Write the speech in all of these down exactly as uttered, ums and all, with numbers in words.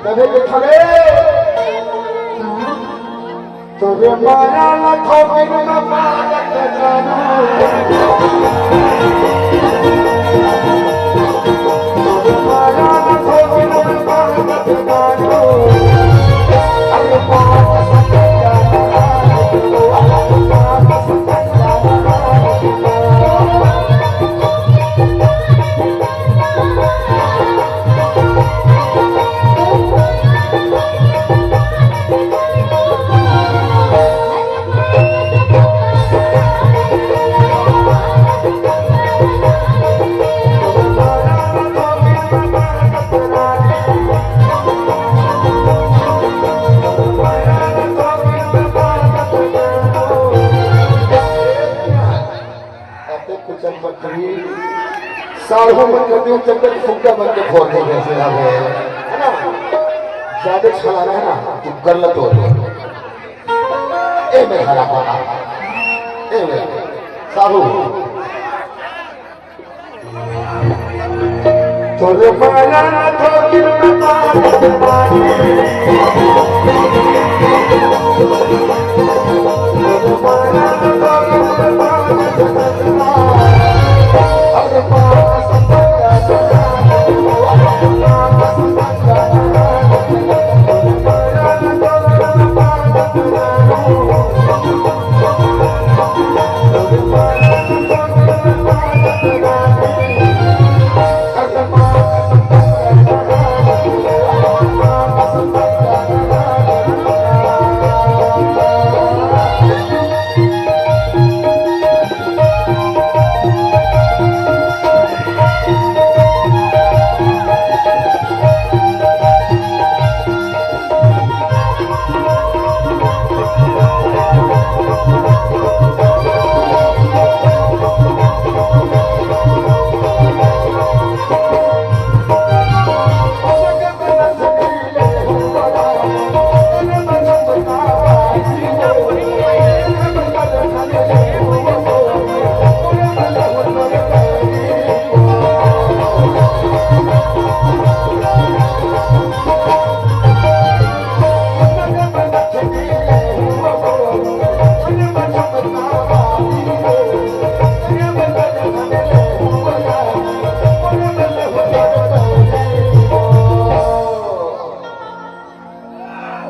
तभे के खबे। तोरे माया ला थोकिन में पागत जानू। तोरे माया ला थोकिन में पागत जानू। अरे पागत जानू। अते कुचल पत्री, साढ़ू मन के दिल चक्कर फुग्गा बन के फोड़ दे जैसे हवे, है ना? ज्यादा छलाना है ना, तू कर ल तो। ए में हरा पाना, ए में, साढ़ू। तोरे माया ना थोकिन में पागल बानी।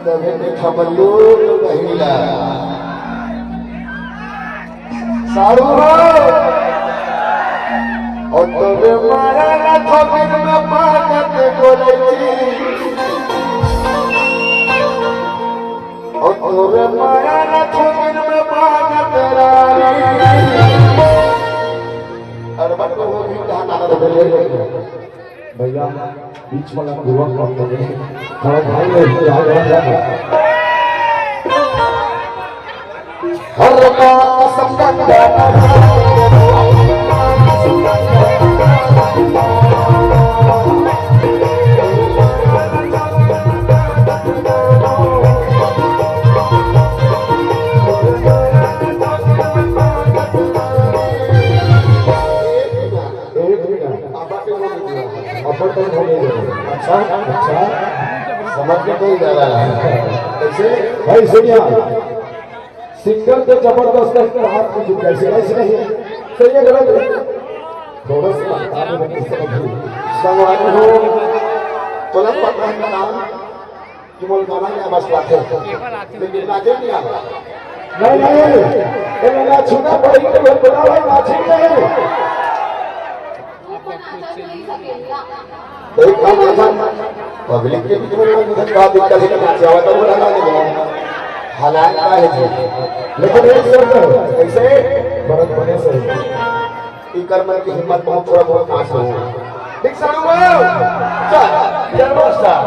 तभे देखा बल्लू तो बहिनी ला। साढ़ू हो, और तोरे माया ना थोकिन में पागत बोले जी। और तोरे माया ना थोकिन में पागत रानी। अरे बट वो भी कहा ना तो बोले। भैया, बीच वाला पूरा कम कर दे। हमारे भाई ने इसको याद रखा है। हर बात समझा। एक मिनट। अपन तो हो गया। अच्छा, अच्छा। समझ में कोई आ रहा है। कैसे? भाई सुनिए, सिंगर तो जबरदस्त है, हाथ में झुक जाए, ऐसे नहीं। तो ये गलत है। थोड़ा सा बता दो, मैं किससे बदलूं? संगवारी हो, तुरंत पता है नाम? कि मोर गाना या बस बात है, लेकिन नाचे नहीं आता। नहीं, नहीं, ये ना छूना पड़ेगी तो ये बुलावा नाचे नहीं। एक काम कर, पब्लिक के बीच में लोग उधर का दिक्कत है, नाचे आवा तो बुलाना नहीं है। हालात का है जी। लेकिन एक शर्त है। कैसे? भरत बने से। इकर मन की हिम्मत बहुत, थोड़ा बहुत पास हो। ठीक सारू हो? चल, जय मास्टर।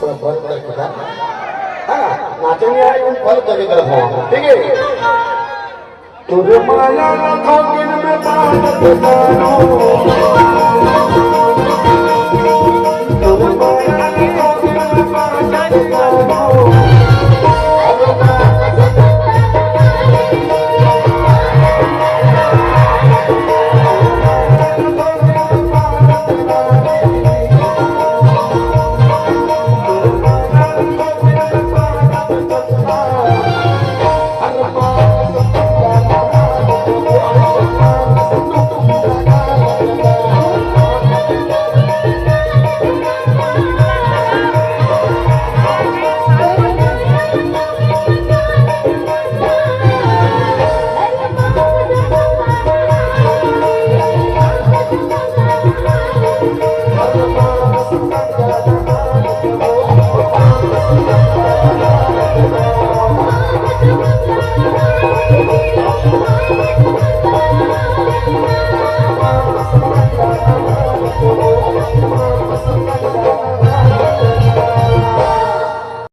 थोड़ा बंद करके बता। हाँ, नाचेंगे यार, तुम बंद करके तरफ हो। ठीक है? तोरे माया ना थोकिन में पागल जानू।